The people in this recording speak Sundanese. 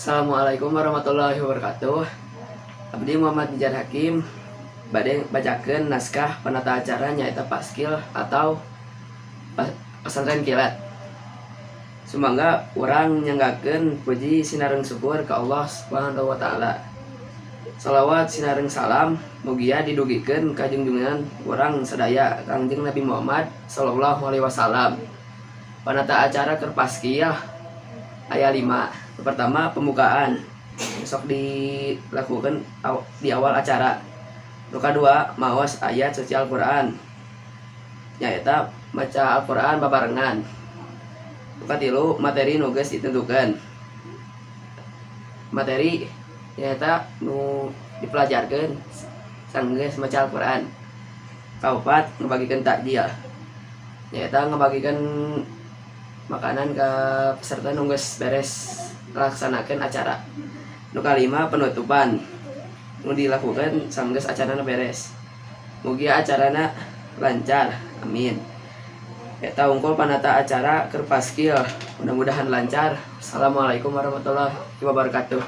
Assalamualaikum warahmatullahi wabarakatuh. Abdi Muhammad Nijar Hakim bade bacakeun naskah penata acara, nyaeta Paskil atau pesantren kilat. Sumangga urang nyanggakeun puji sinareng syukur ka Allah Subhanahu wa Taala. Salawat sinareng salam mugia didugikeun ka junjungan urang sadaya, Kangjeng Nabi Muhammad sallallahu alaihi wasallam. Penata acara keur Paskil aya 5. Pertama, pembukaan, sok dilakukan di awal acara. Nu kadua, maos ayat suci Al-Qur'an, nyaeta maca Al-Qur'an babarengan. Nu katilu, materi nu geus ditentukan, materi nyaeta nu dipelajarkeun sanggeus maca Al-Qur'an. Kaopat, ngebagikan takjil, nyaeta ngebagikan makanan ke peserta nu geus beres melaksanakan acara. Nu kalima, penutupan nu dilakukan sanggeus acarana beres. Mugia acarana lancar, amin. Eta wungkul panata acara keur Paskil, mudah-mudahan lancar. Assalamualaikum warahmatullahi wabarakatuh.